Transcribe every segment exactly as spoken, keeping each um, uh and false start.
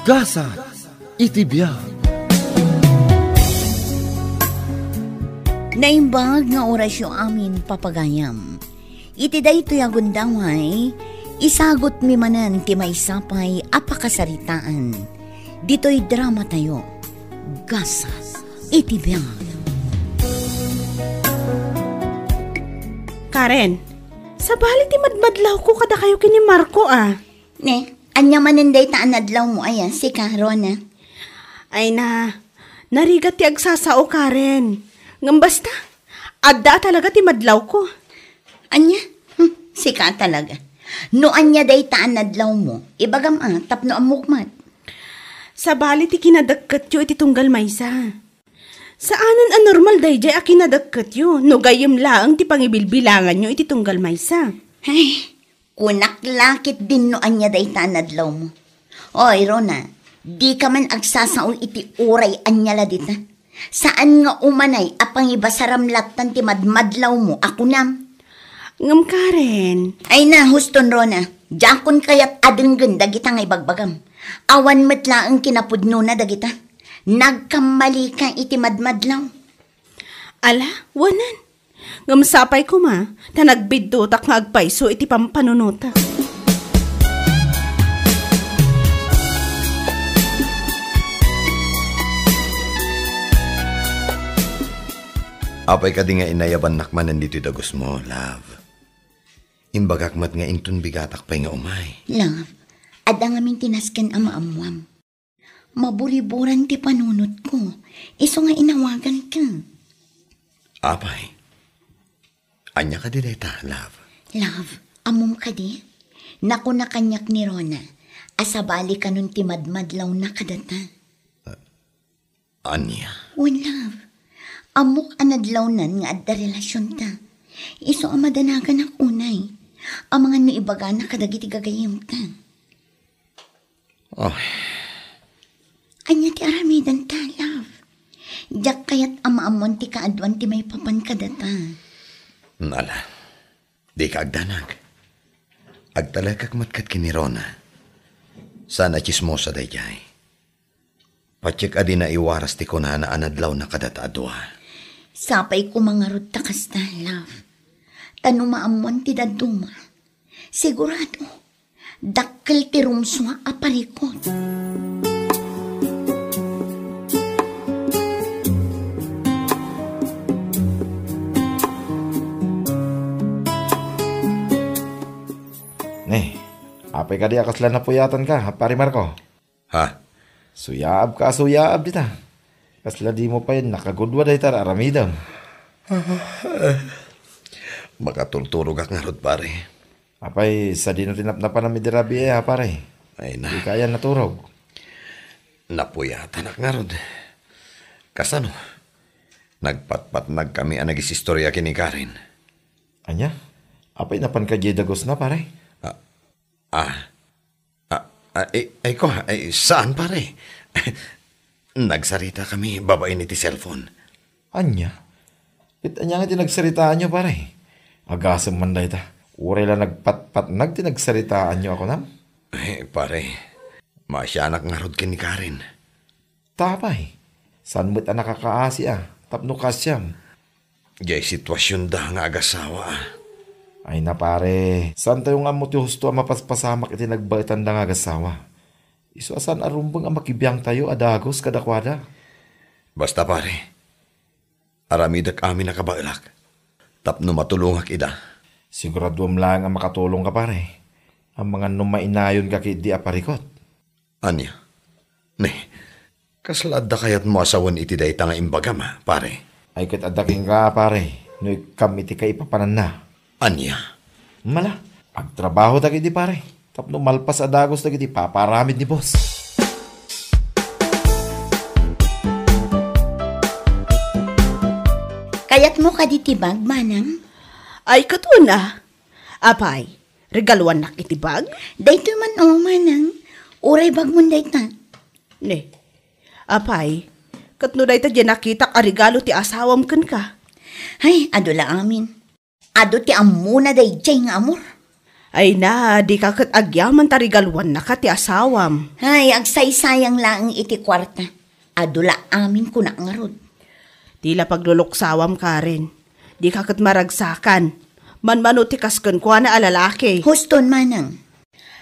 Gasat iti biag. Naimbag nga orasyo amin, papagayam. Iti daytoy a gundaway, isagutmi manen ti maysa pay a pakasaritaan. Ditoy dramatayo, Gasat iti biag. Karen, sabali ti madmadlawko kadakayo ken ni Marco, a. Ne, ania manen dayta a nadlawmo aya, sika, Rona? Ay na, narigat ti agsasao, Karen. Ngem basta, adda a talaga ti madlawko. Ania? Hmm, sika talaga. No ania dayta a nadlawmo, ibagam a, tapno ammok met. Sabali ti kinadaketyo iti tunggal maysa. Saanen a normal daydiay a kinadaketyo no gayyem laeng ti pangibilbilanganyo iti tunggal maysa. Ay, kunak la ketdin no ania dayta a nadlawmo. Oy, Rona, dika man agsasao iti uray ania la dita. Saan nga umanay a pangibasaram lattan ti madmadlawmo a kunam. Ngem, Karen. Ay na, huston, Rona. Diakon kayat a denggen dagita nga ibagbagam. Awan met laeng kinapudnona dagita. Nagkammalika iti madmadlaw. Ala, wanan. Ngem sapay koma, ta nagbiddutak nga agpayso iti pampanunotak. Apay kadi nga inayabannak manen ditoy dagusmo, love? Imbagak met nga inton bigatak pay nga umay. Love, adda ngamin ti nasken a maammuam. Maburiburan ti panunotko, isu nga inawaganka. Apay, ania kadi dayta, love? Love, ammom kadi? Nakuna kaniak ni Rona a sabali kanon ti madmadlawna kadata. Ania? Wen, love. Ammok a nadlawnan nga adda relasionta. Isu a madanaganak unay. Amangan no ibagana kadagiti gagayyemta. Oh. Ania ti aramidenta, love? Diak kayat a maammuan ti kaaduan ti maipapan kadata. Ala, dika agdanag. Agtalekak met ket ken ni Rona. Saan a tsismosa daydiay. Patiek a di naiwaras ti kunana a nadlawna kadata a dua. Sapay koma ngarud ta kasta, love. Ta no maammuan ti dadduma, sigurado, dakkel ti rumsua a parikut. Ne, apay kadi a kasla napuyatanka, Pare Marco? Ha? Suyaabka a suyaab dita. Kasla dimo pay nakagudua dayta a aramidem. Makaturturogak ngarud, pare. Apay, sadino ti napnapanam idi rabii, a, pare? Ay na. Dika aya naturog? Napuyatanak ngarud. Kasano? Nagpatpatnagkami a nagisistorya ken ni Karen. Ania? Apay, napanka diay dagusna, pare? Ah, ah, ah, ah, ay, ay ko, ay, saan, pare? Nagsaritakami babaen iti cellphone. Ania? Ket ania nga ti nagsaritaanyo, pare? Agasem man dayta. Uray la nagpatpatnag ti nagsaritaanyo a kunam? Eh, pare, maasianak ngarud ken ni Karen. Ta apay, saan met a nakakaasi a, tapno kaasiam? Diay situasionda nga agasawa a. Ay na, pare, saantayo nga ammo ti husto a mapaspasamak iti nagbaetanda nga agasawa. Isu a saan a rumbeng a makibiangtayo a dagus kadakuada. Basta, pare, aramidek amin a kabaelak tapno matulongak ida. Siguraduem laeng a makatulongka, pare. Amangan no mainayonka ketdi a parikut. Ania? Ne, kasla adda kayatmo a sawen iti dayta nga imbagam, pare? Ay ket adda kenka, pare, no ikkam iti kaipapananna. Ania? Mala, agtrabaho dagiti pare, tapno malpas a dagus dagiti paparamid ni boss. Kayatmo kadi ti bag, manang? Ay, ket wen a. Apay, regaluannak iti bag? Daytoy man, o, manang. Uray bagmon dayta. Ne. Apay, ket no dayta diay nakitak a regalo ti asawam kenka? Ay, adu la amin. Adu ti ammona daydiay nga amor. Ay na, dika ket agyaman ta regaluannaka ti asawam. Ay, agsaysayang laeng iti kuarta. Adu la amin, kunak ngarud. Ti la pagluluksawam, Karen. Dika ket maragsakan. Manmano ti kas kenkuana a lalaki. Huston, manang.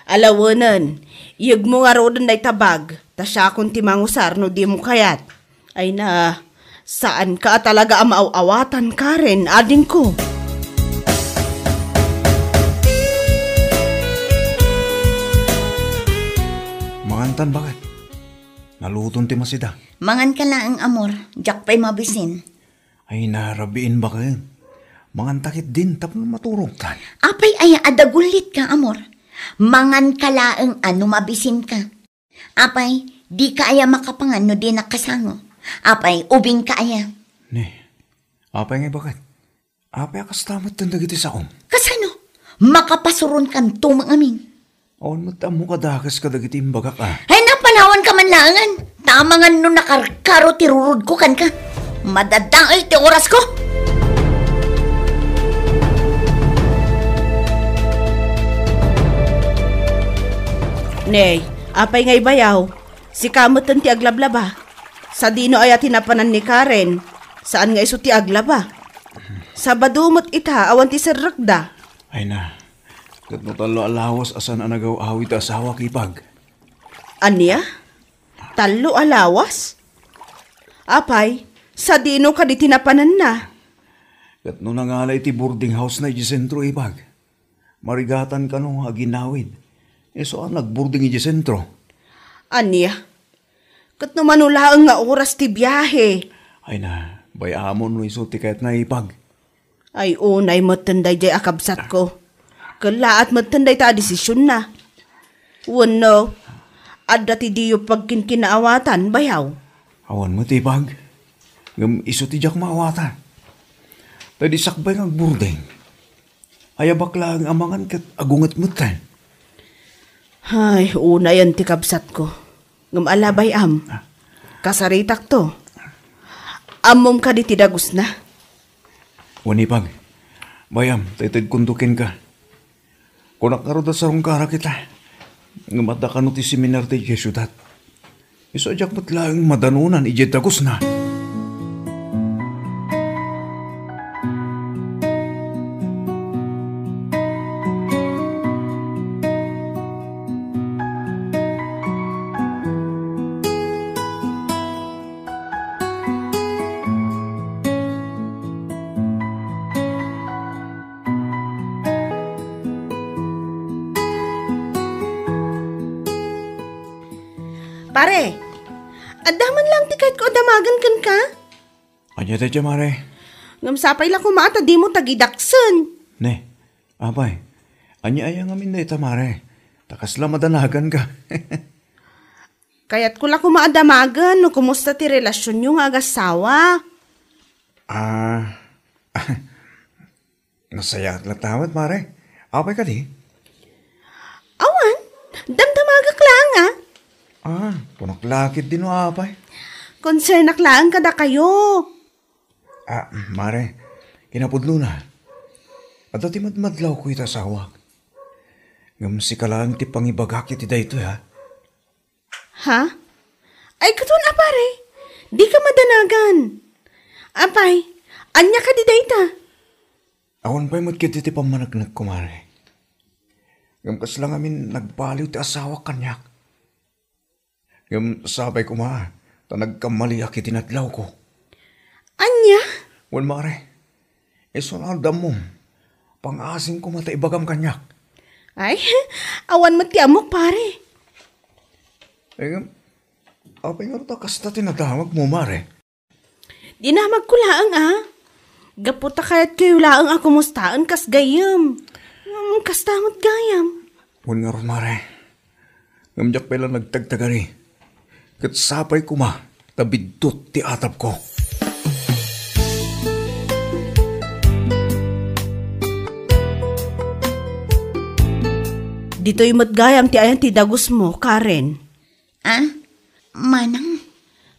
Alawenen, iyegmo ngaruden dayta bag, ta siakon ti mangusar no dimo kayat. Ay na, saanka a talaga a maaw-awatan, Karen, adingko. Mangantan, baket. Naluton ti masida. Manganka laeng, amor. Diak pay mabisin. Ay, narabiin, baket. Manganta ketdin tapno maturogtan. Apay aya a dagullitka, amor? Manganka laeng a no mabisinka. Apay, dika aya makapangan no dinak kasango? Apay, ubingka aya? Ne, apay ngay, baket? Apay a kasta metten dagiti saom? Kasano? Makapasuronkanto met ngamin. Awan met ammo kadakes kadagiti imbagak, a. Ay, napanawanka man laengen. Ta amangan no nakarkaro ti rurudko kenka. Madadael ti orasko. Nay, apay ngay bayaw? Sika metten ti aglablaba. Sadino aya ti napanan ni Karen? Saan nga isu ti aglaba? Sabado met ita, awan ti serrekda. Ay na, ket no tallo a lawas a saan a nagaw-awid ti asawak, ipag. Ania? Tallo a lawas? Apay, sadino kadi ti napananna? Ket no nangala iti boarding house na iti sentro, ipag. Marigatan kano nga aginawid. Isu a nagboarding iti sentro. Ania? Ket no mano laeng nga oras ti biahe? Ay na, bay-amon no isu ti kayatna, ipag. Ay, unay metten daydiay a kabsatko. Kellaat metten dayta a desisionna. Wenno, adda ti diyo pagkinkinaawatan, bayaw? Awan met, ipag. Ngem isu ti diak maawatan. Ta idi sakbay nga agboarding, ayabak laeng a mangan ket agunget metten. Ay, unayen ti kabsatko. Ngem ala, bay-am. Ah. Kasaritakto. Ammom kadi ti dagusna? Wen, ipag. Bay-am, ta itedkonto kenka. Kunak ngarud a sarungkarak ita. Ngem adda kano ti seminar daydiay siudad. Isu a diak met laeng madanonan idiay dagusna. Pare, adda man lang ti kayatko a damagen kenka? Ania dayta, mare? Ngem sapay la koma ta dimo tagidaksen. Ne, apay, ania aya ngamin dayta, mare? Ta kasla madanaganka. Kayatko la koma a damagen no kumusta ti relasionyo nga agassawa. Ah, nasayaat latta met, mare. Apay kadi? Awan, damdamagak laeng, a. Ah, kunak la ketdi no apay. Konsernak laeng kadakayo. Ah, mare, kinapudnona, adda ti madmadlawko iti asawak. Ngem sika laeng ti pangibagak iti daytoy, a. Ha? Ay, katon a, pare. Dika madanagan. Apay, ania kadi dayta? Awan pay met ketdi ti pammaneknekko, mare. Ngem kasla ngamin nagbaliw ti asawak kaniak. Ngem sapay koma ta nagkammaliak iti nadlawko. Ania? Wen, mare. Isu a addam, pangaasim koma ta ibagam kaniak. Ay, awan met ti ammok, pare. Eh, ngem, apay ngarud a kasta ti nadamagmo, mare? Dinamagko laeng, a. Gapu ta kayatkayo laeng a kumustaen kas gayyem. Ngem kasta met gayam. Wen ngarud, mare. Ngem diak pay la nagtagtagari. Ket sapay koma ta biddut ti atapko. Ditoy met gayam ti ayan ti dagusmo, Karen. A? Manang?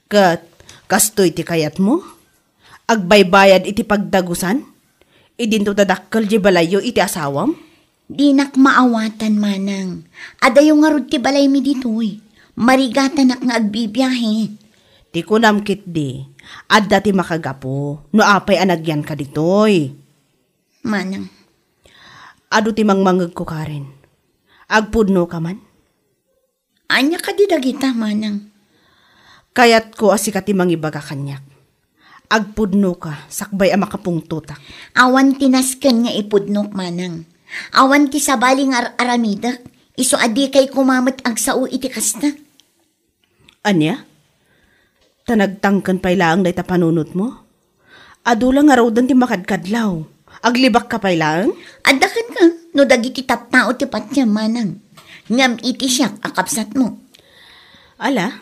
Ket kastoy ti kayatmo? Agbaybayad iti pagdagusan? Idinto ta dakkel diay balayyo iti asawam? Dinak maawatan, manang. Adayo ngarud ti balaymi ditoy. Marigatanak nga agbibiahe. Ti kunam ketdi, adda ti makagapu no apay a nagyanka ditoy. Manang. Adu ti mangmangegko, Karen. Agpudnoka man? Ania kadi dagita, manang? Kayatko a sika ti mangibaga kaniak. Agpudnoka, sakbay a makapungtotak. Awan ti nasken nga ipudnok, manang. Awan ti sabali nga ar-aramidek, isu a dikay koma met agsao iti kasta. Ania? Ta nagtangken pay laeng dayta panunotmo? Adu la ngaruden ti makadkadlaw. Aglibakka pay laeng? Adda kenka no dagiti tattao ti patiem, manang. Ngem iti siak a kabsatmo. Ala,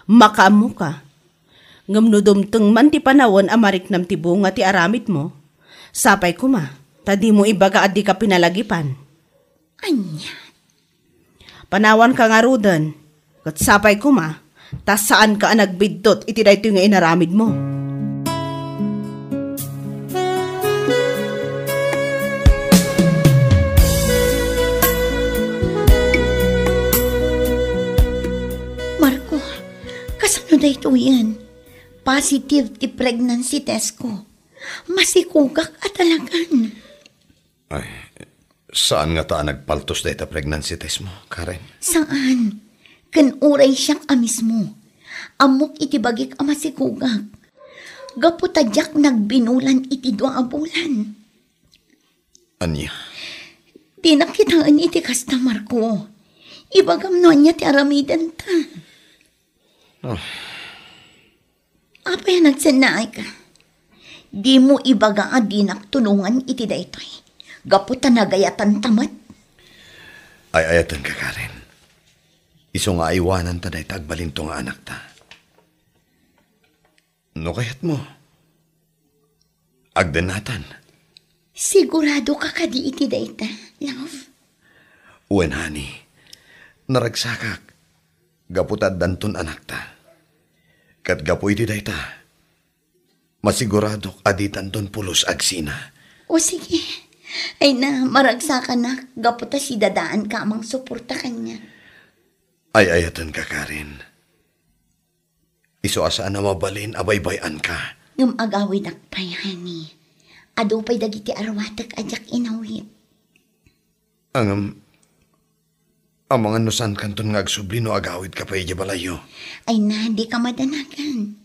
makaammoka. Ngem no dumteng man ti panawen a mariknam ti bunga ti aramidmo, sapay koma, ta dimo ibaga a dika pinalagipan. Ania? Panawanka ngaruden, ket sapay koma, ta saanka a nagbiddut iti daytoy nga inaramidmo. Marco, kasano daytoyen? Positive ti pregnancy test ko. Masikogak a talagan. Ay, saan ngata a nagpaltos dayta pregnancy test mo, Karen? Saan. Ken uray siak a mismo. Ammok iti bagik a masikogak. Gapu ta diak nagbinulan iti dua a bulan. Ania? Dinak kitaen iti kasta, Marco. Ibagam no ania ti aramidenta. Ah. Apay a nagsennaayka? Dimo ibaga a dinak tulongan iti daytoy. Gapu ta nagayatanta met. Ay-ayatenka, Karen. Isu nga aywananta dayta agbalinto nga anakta. No kayatmo, agdennatan. Sigurado ka kadi iti dayta, love? Wen, honey. Naragsakak. Gapu ta addanton anakta. Ket gapu iti dayta, masiguradok a ditanton pulos agsina. O sige. Ay na, maragsakanak, gapu ta sidadaanka a mangsuporta kaniak. Ay-ayatenka, Karen. Isu a saan a mabalin a baybay-anka. Ngem agawidak pay, honey. Adu pay dagiti arwatek a diak inawit. Ngem, amangan no saankanton nga agsubli no agawidka pay idiay balayyo. Ay na, dika madanagan.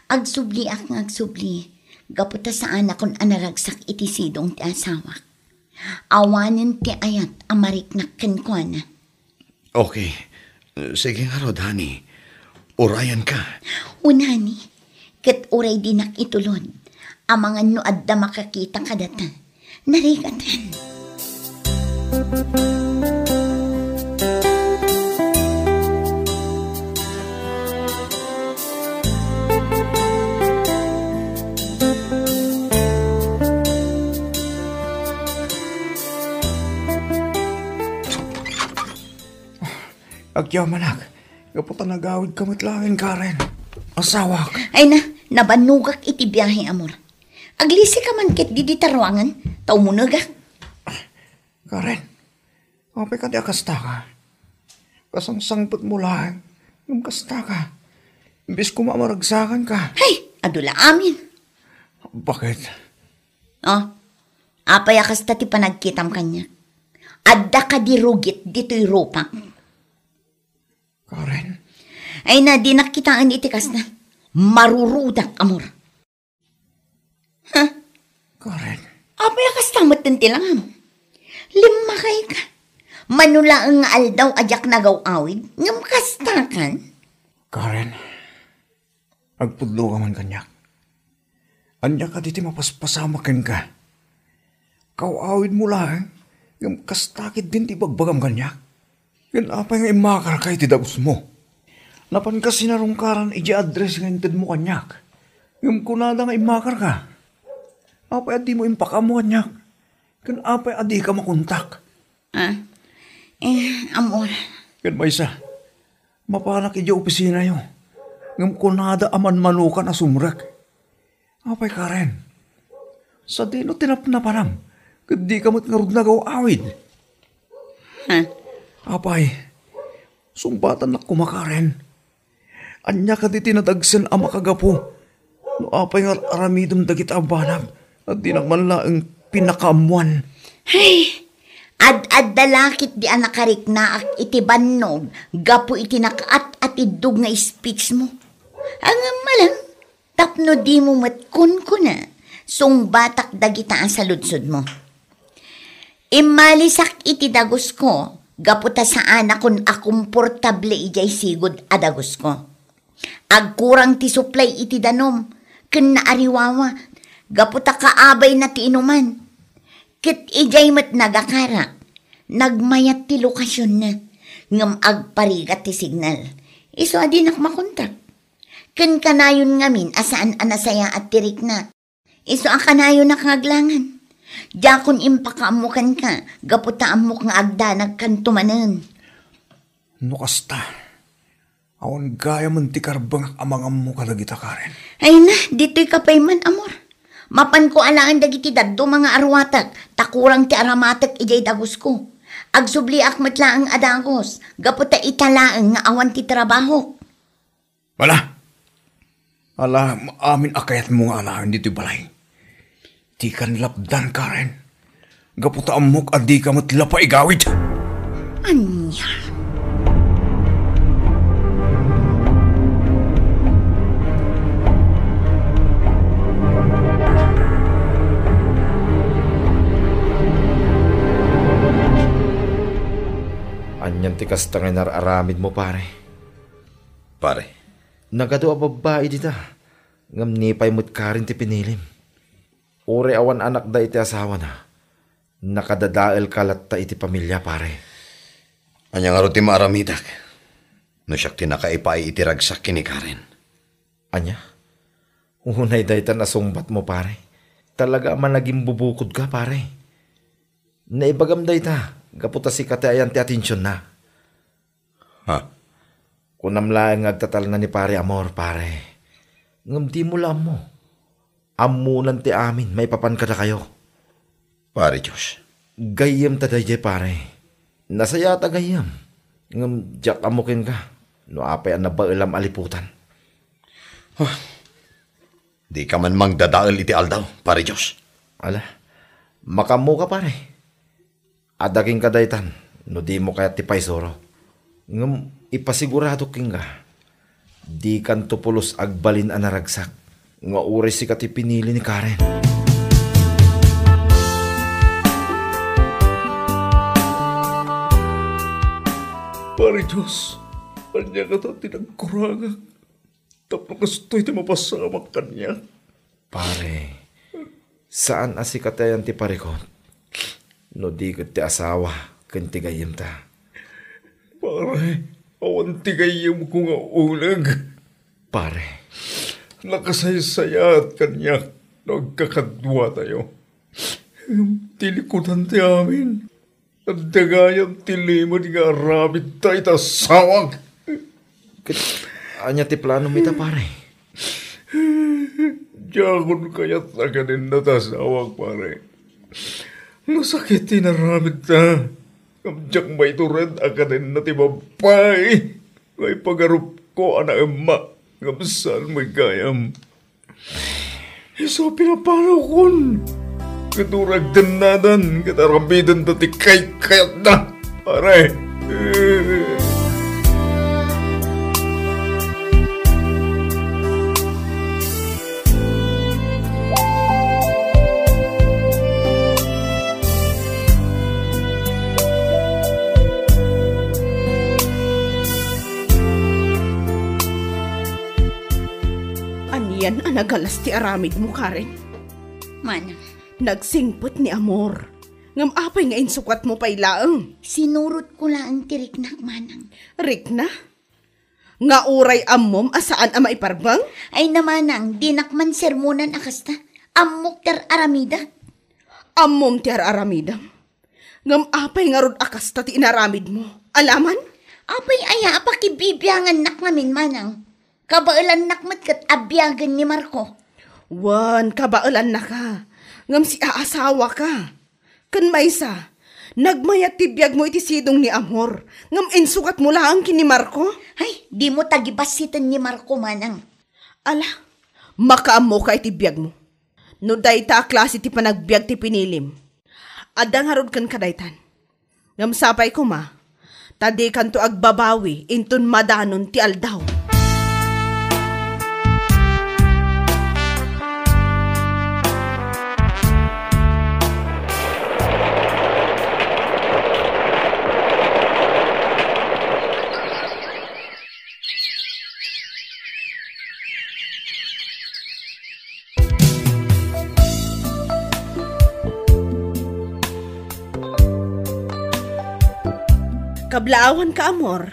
Agsubliak nga agsubli. Gapu ta saanakon a naragsak iti sidong ti asawak. Awanen ti ayat a mariknak kenkuana. Okay. Sige ngarud, honey. Urayanka. Wen, honey. Ket uray dinak itulod, amangan no adda makakita kadata. Narigaten. Agyamanak, gapu ta nagawidka met laeng, Karen. Asawak. Ay na, nabannogak iti biahe, amor. Aglisika man ketdi dita ruangan, ta umunegak. Karen, apay kadi a kastaka? Kasangsangpetmo laeng, ngem kastaka. Imbes koma a maragsakanka. Hay, adu la amin. Bakit? Oh, apay a kasta ti panagkitam kaniak? Adda kadi rugit ditoy rupak? Karen? Ay na, dinak kitaen iti kasta. Marurudak, amor. Ha? Karen? Apay a kasta met ti langam? Limmakayka. Mano laeng nga aldaw a diak nagaw-awid, ngem kastakan? Karen, agpudno ka man kaniak. Ania kadi ti mapaspasamak kenka? Kaw-awidmo laeng, ngem kasta ketdin ti ibagbagam kaniak? Ken apay nga immakarka iti dausmo? Napanka sinarungkaran idiay address nga intedmo kaniak, ngem kunada nga immakarka. Apay a dimo impakaammo kaniak? Ken apay a dika makontak? Ah, eh, amor. Ken maysa, mapanak idiay opisinayo, ngem kunada a manmanokan a sumrek. Apay, Karen? Sadino ti napnapanam ket dika met ngarud nagaw-awid? Ha? Apay, sungbatannak koma, Karen. Ania kadi ti nadagsen a makagapu no apay nga ar-aramidem dagita a banag a dinak man laeng pinakaammoan? Ay, ad-adda la ketdi a nakariknaak iti bannog gapu iti nakaat-atiddog nga speech mo. Ngem malam, tapno dimo met kunkuna, sungbatak dagita a saludsodmo. Immalisak iti dagusko gapu ta saanakon a komportable idiay sigud a dagusko. Agkurang ti supply iti danum ken naariwawa gapu ta kaabayna ti inuman. Ket idiay met nagakarak, nagmayat ti lokasionna, ngem agparigat ti signal. Isu a dinak makontak. Ken kanayon ngamin a saan a nasayaat ti riknak. Isu a kanayonak nga aglangan. Diakon impakaammo kenka gapu ta ammok nga agdanagkanto manen. No kasta, awan gayamen ti karbengak a mangammo kadagita, Karen. Ay na, ditoy ka pay man, amor. Mapanko alaen dagiti dadduma nga aruatek, ta kurang ti aramatek idiay dagusko. Agsubliak met laeng a dagus, gapu ta ita laeng nga awan ti trabahok. Ala, ala, amin a kayatmo nga alaen ditoy balay. Dikan lapdan, Karen. Gapu ta ammok a dika met la paigawid. Ania? Anian ti kasta nga inar-aramidmo, pare? Pare. Nagadu a babbai dita, ngem ni pay met Karen ti pinilim. Uray awan anakda iti asawana, nakadadaelka latta iti pamilia, pare. Ania ngarud ti maaramidek no siak ti nakaipaay iti ragsak ken ni Karen? Ania? Unay dayta nasungbatmo, pare. Talaga a managimbubukodka, pare. Naibagam dayta gapu ta sika ti ayan ti atensionna. Ha? Kunam laeng nga agtatalna ni Pare Amor, pare. Ngem dimo la ammo. Ammonan ti amin maipapan kadakayo. Pare Josh. Gayyem ta daydiay, pare. Nasayaat a gayyem. Ngem diak ammo kenka no apay a nabaelam a liputan. Huh. Dika man mangdadael iti aldaw, Pare Josh. Ala, makaammoka, pare. Adda kenka daytan no dimo kayat ti paisuro. Ngem ipasiguradok kenka, dikanto pulos agbalin a naragsak nga uray sika ti pinili ni Karen. Pare Josh, ania kata ti nagkurangak? Tapno kastoy ti mapasamak kaniak. Pare, saan a sika ti ayan ti parikut no di ket ti asawa ken ti gayyemta. Pare, awan ti gayyemko nga uleg. Pare. Nakasaysayaat kaniak no agkakaduatayo. Ngem ti likudan ti amin. Adda gayam ti limed nga aramidta iti asawak. Ket ania ti planom ita, pare? Diakon kayat a kadenna ti asawak, pare. Nasakit ti inaramidta. Ngem diak maitured a kadenna ti babbai nga ipagarupko a naemma ngem saan met gayam. Isu a pinapanawkon. Ket uray agdennadan, ket aramidenda ti kaykayatda. Pare. Anian a nagalas ti aramidmo, Karen? Manang. Nagsingpet ni Amor. Ngem apay nga insukatmo pay laeng? Sinurotko laeng ti riknak, Manang. Rikna? Nga uray ammom a saan a maiparbeng? Ay na, Manang, dinak man sermonan a kasta. Ammok ti ar-aramidek. Ammom ti ar-aramidem? Ngem apay ngarud a kasta ti inaramidmo? Alaman? Apay aya a pakibibiangannak ngamin, Manang? Kabaelannak met ket a biagen ni Marco. Wen, kabaelannaka. Ngem siaasawaka. Ken maysa, Nagmayat ti biagmo iti sidong ni Amor, ngem insugatmo laeng ken ni Marco? Ay, dimo tagibassiten ni Marco, manang. Ala, makaammoka iti biagmo. No dayta a klase ti panagbiag ti pinilim, adda ngarud kenka daytan. Ngem sapay koma, ta dikanto agbabawi inton madanon ti aldaw. Kablaawanka, Amor,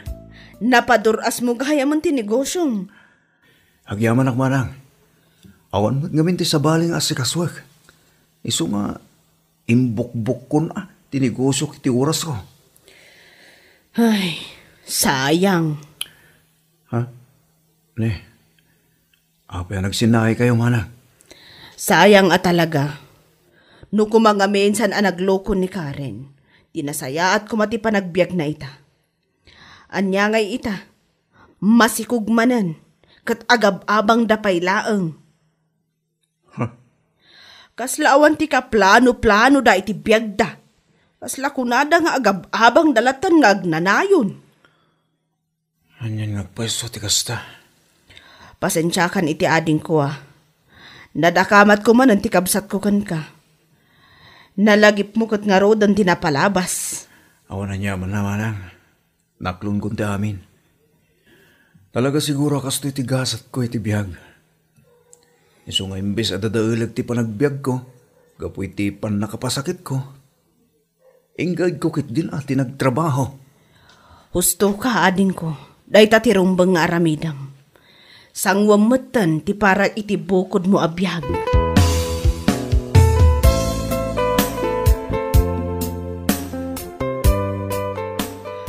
napadur-asmo gayam ti negosyom. Agyamanak, manang. Awan met ngamin ti sabali nga asikasoek. Isu nga imbukbukkon a ti negosyo iti orasko. Ay, sayang. Ha? Ne, apay a nagsinnaikayo, manang? Sayang a talaga. No koma ngamin saan a nagloko ni Karen, di nasayaat koma ti panagbiagna ita. Ania ngay ita? Masikog manen, ket agab-abangda pay laeng. Huh. Kasla awan ti kaplano-planoda iti biagda. Kasla kunada nga agab-abangda latta nga agnanayon. Anian nga agpayso ti kasta? Pasensiakan iti adingko a. Nadakamatko manen ti kabsatko kenka. Nalagipmo ket ngaruden ti napalabas. Awan aniamanna, manang. Naklonko ti amin. Talaga siguro a kastoy ti gasatko iti biag. Isu nga imbes a dadaeleg ti panagbiagko gapu iti pannakapasakitko, inggayadko ketdin a ti nagtrabaho. Husto ka, adingko. Dayta ti rumbeng nga aramidem. Sanguem metten ti para iti bukodmo a biag.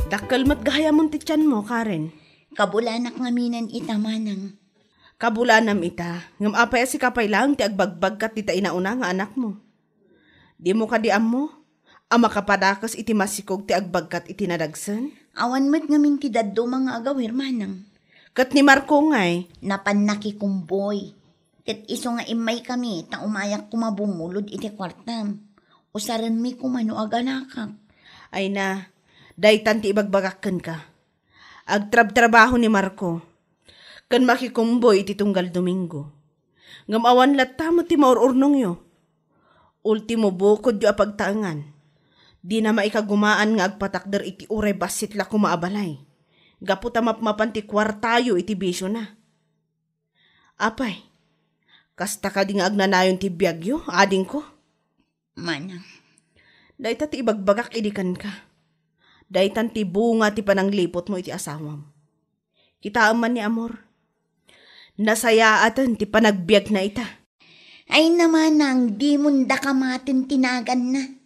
Dakkel met gayamon ti tianmo, Karen. Kabulanak ngaminen ita, manang. Kabulanam ita, ngem apay a sika pay laeng ti agbagbagkat dita inauna nga anakmo? Dimo kadi ammo a makapadakes iti masikog ti agbagkat iti nadagsen? Awan met ngamin ti dadduma nga agawir, manang. Ket ni Marco ngay? Napan nakikumboy. Ket isu nga immaykami ta umayak koma bumulod iti kuartam. Usarenmi koma no agalakak. Ay na, daytan ti ibagbagak kenka. Agtrabtrabaho ni Marco ken makikumboy iti tunggal Domingo. Ngem awan latta met ti maur-urnongyo. Ultimo bukodyo a pagtaengan. Dina maikagumaan nga agpatakder iti uray bassit la koma a balay, gapu ta mapmapan ti kuartayo iti bisiona. Apay, kasta kadi nga agnanayon ti biagyo, adingko? Manang. Dayta ti ibagbagak idi kenka. Daytan ti bunga ti panangliputmo iti asawam. Kitaem man ni Amor. Nasayaaten ti panagbiagna ita. Ay na, manang, dimon dakamaten ti naganna.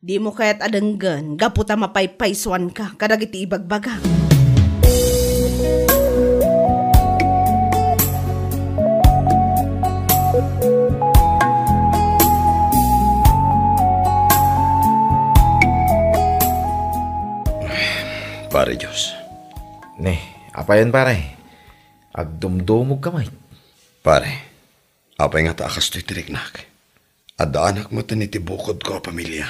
Dimo kayat a denggen gapu ta mapaypaysuanka kadagiti ibagbaga. Pare Dios. Ne, apayen, pare? Agdumdumogka met. Pare, apay ngata a kastoy ti riknak? Addaanak metten iti bukodko a pamilia,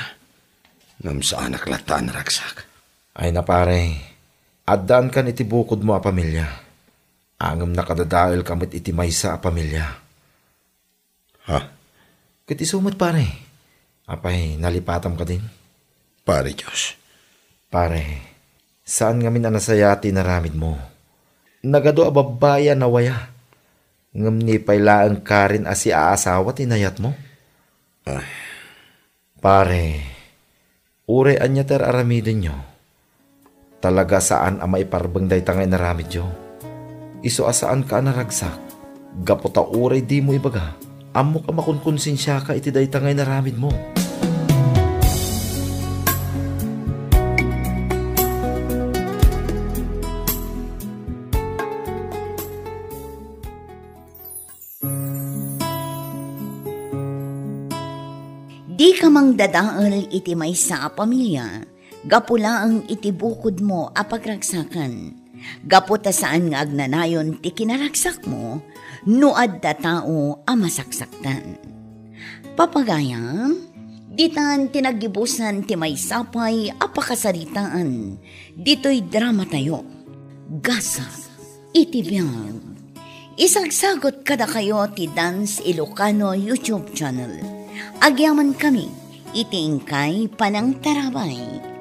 ngem saanak latta a naragsak. Ay na, pare, addaankan iti bukodmo a pamilia, ngem nakadadaelka met iti maysa a pamilia. Ha? Ket isu met, pare. Apay, nalipatam kadin? Pare Dios. Pare, saan ngamin a nasayaat ti inaramidmo. Nagadu a babbai a nawaya, ngem ni pay laeng Karen a siaasawa ti inayatmo. Ay. Pare, uray ania ti ar-aramidenyo, talaga saan a maiparbeng dayta nga inaramidyo. Isu a saanka a naragsak, gapu ta uray dimo ibaga, ammok a makonkonsensiaka iti dayta nga inaramidmo. Dika mangdadael iti maysa a pamilia gapu laeng iti bukodmo a pagragsakan. Gapu ta saan nga agnanayon ti kinaragsakmo no adda tao a masaksaktan. Papagayam, ditan ti naggibusan ti maysa pay a pakasaritaan ditoy dramatayo, Gasat iti Biag. Isagsagut kadakayo ti Dance Ilocano YouTube channel. Agyaman kami iti inkay panangtarabay.